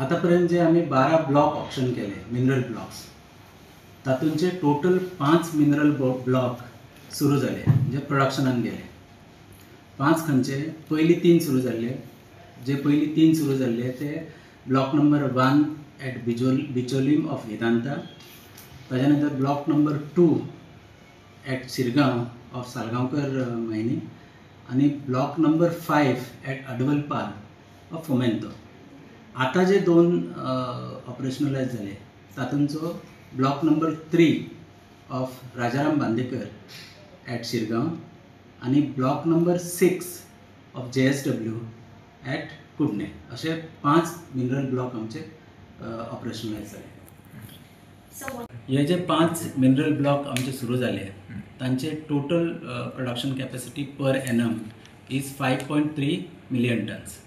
आतां पर्यंत जे आमी 12 ब्लॉक ऑक्शन केले मिनरल ब्लॉक्स, तातूंचे टोटल 5 मिनरल ब्लॉक सुरू जाले, म्हणजे प्रोडक्शनान गेले. 5 खंयचे? पयलीं 3 सुरू जाल्ले. जे पयलीं 3 सुरू जाल्ले ते block number 1 at Bicholim of Vedanta, ताज्या नंतर block number 2 at Shirgaon of Salgaonkar mining आनी block number 5 at Advalpal of Fomento. आतां जे 2 ऑपरेशनलायज जाले तातूंचो block number 3 of Rajaram Bandekar at Shirgaon आनी block number 6 of JSW at Kudne, असे 5 mineral block आमचे ऑपरेशनलायज जाले. हे जे 5 मिनरल ब्लॉक आमचे सुरू जाले तांचे total production capacity per annum is 5.3 million tons.